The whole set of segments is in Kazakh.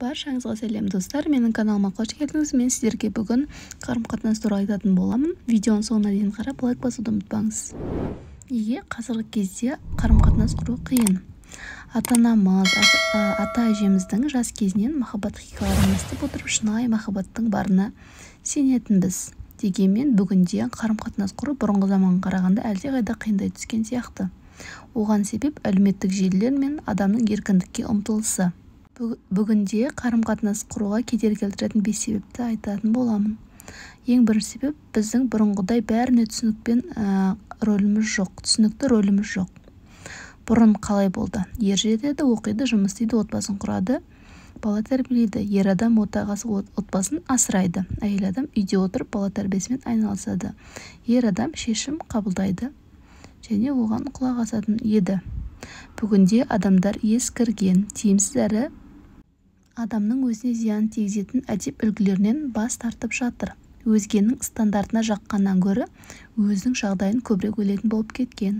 Баршаңызға сәлем, достар! Менің каналыма қош келдіңіз. Мен сіздерге бүгін қарым-қатынас туралы айтатын боламын. Видеоның соңына дейін қарап, лайк басуды ұмытпаңыз. Неге қазіргі кезде қарым-қатынас құру қиын? Ата-анамыз, ата-әжеміздің жас кезінен махаббат хикаяларын естіп отырып, шынайы махаббаттың барына сенетінбіз. Дегенмен бүгінде қарым-қатынас құру бұрынғы заманға қарағанда әлдеқайда қиындай түскен сияқты. Оған себеп әлеуметтік желілер мен адамның еркіндікке ұмтылысы. Бүгінде қарым-қатынас құруға кедергі келтіретін 5 себепті айтатын боламын. Ең бірінші себеп: біздің бұрынғыдай бәріне түсінікпен рөліміз жоқ, түсінікті рөліміз жоқ. Бұрын қалай болды? Ер жетеді, оқиды, жұмыс істейді, отбасын құрады, бала тәрбиелейді. Ер адам отағасы, отбасын асырайды. Әйел адам үйде отырып, бала тәрбиесімен айналысады. Ер адам шешім қабылдайды және оған құлақ асатын еді. Бүгінде адамдар ескірген, тиімсіз әрі адамның өзіне зиян тигізетін әдеп үлгілерінен бас тартып жатыр. Өзгенің стандартына жаққаннан гөрі өзінің жағдайын көбірек ойлайтын болып кеткен.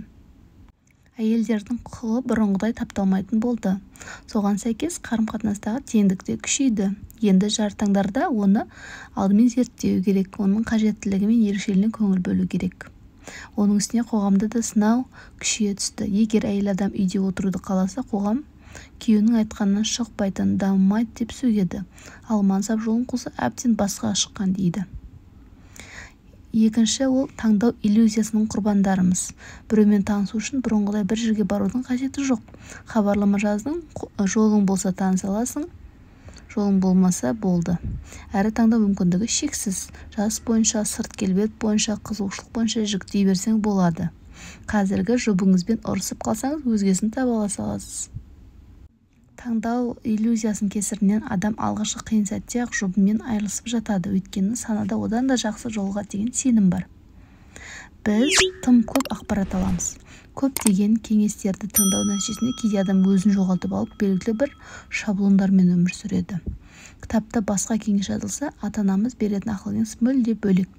Әйелдердің құқығы бұрынғыдай тапталмайтын болды. Соған сәйкес қарым-қатынастағы теңдік те күшейді. Енді жар таңдарда оны алдымен зерттеу керек, оның қажеттілігі мен ерекшелігіне көңіл бөлу керек. Оның үстіне қоғамда да сынау күшейе түсті. Егер әйел адам үйде отыруды қаласа, қоғам күйеуінің айтқанынан шықпайтын, дамымайды деп сөгеді. Ал мансап жолын қуса, әбден басқа шыққан дейді. Екінші, ол таңдау иллюзиясының құрбандарымыз. Біреумен танысу үшін бұрынғыдай бір жерге барудың қажеті жоқ. Хабарлама жаздың, жолың болса, таныса аласың, жолың болмаса, болды. Әрі таңдау мүмкіндігі шексіз. Жас бойынша, сырт келбет бойынша, қызығушылық бойынша жіктей берсең болады. Қазіргі жұбыңызбен ұрысып қалсаңыз, өзгесін таба ала саласыз. Таңдау иллюзиясының кесірінен адам алғашқы қиын сәтте-ақ жұбымен айырылысып жатады. Өйткені санада одан да жақсы жолға деген сенім бар. Біз тым көп ақпарат аламыз. Көптеген кеңестерді тыңдау нәтижесінде кейде адам өзін жоғалтып алып, белгілі бір шаблондармен өмір сүреді. Кітапта басқа кеңес жазылса, ата-анамыз беретін ақыл-кеңес мүлде бөлек.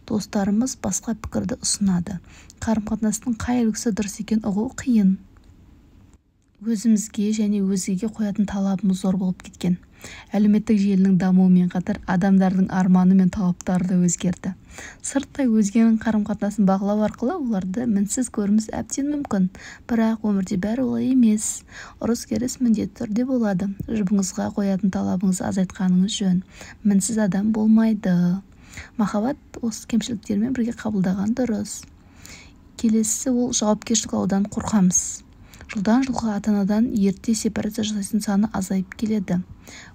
Достарымыз басқа пікірді ұсынады. Қарым-қатынастың қай үлгісі дұрыс екенін ұғу қиын. Өзімізге және өзгеге қоятын талабымыз зор болып кеткен. Әлеуметтік желінің дамуымен қатар адамдардың арманы мен талаптары да өзгерді. Сырттай өзгенің қарым-қатынасын бақылау арқылы оларды мінсіз көруіміз әбден мүмкін. Бірақ өмірде бәрі олай емес. Ұрыс-керіс міндетті түрде болады. Жұбыңызға қоятын талабыңызды азайтқаныңыз жөн. Мінсіз адам болмайды. Махаббат осы кемшіліктермен бірге қабылдаған дұрыс. Келесісі, ол жауапкершілік алудан қорқамыз. Жылдан жылға ата-анадан ерте сепарация жасайтын саны азайып келеді.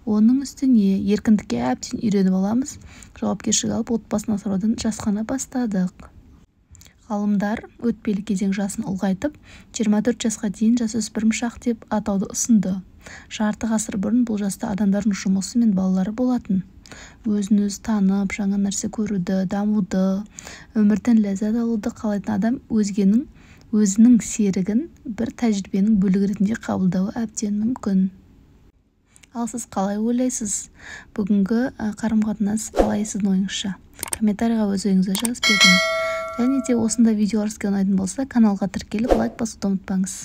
Оның үстіне еркіндікке әбден үйреніп аламыз, жауапкершілік алып, отбасын асыраудан жасқана бастадық. Ғалымдар өтпелі кезең жасын ұлғайтып, 24 жасқа дейін жасөспірім шақ деп атауды ұсынды. Жарты ғасыр бұрын бұл жаста адамдардың жұмысы мен балалары болатын. Өзін өзі танып, жаңа нәрсе көруді, дамуды, өмірден ләззат алуды қалайтын адам өзгенің өзінің серігін бір тәжірибенің бөлігі ретінде қабылдауы әбден мүмкін. Ал сіз қалай ойлайсыз? Бүгінгі қарым-қатынас қалай сіздің ойыңызша? Комментарийға өз ойыңызды жазып кетіңіз. Және де осындай видеолар сізге ұнайтын болса, каналға тіркеліп, лайк басуды ұмытпаңыз.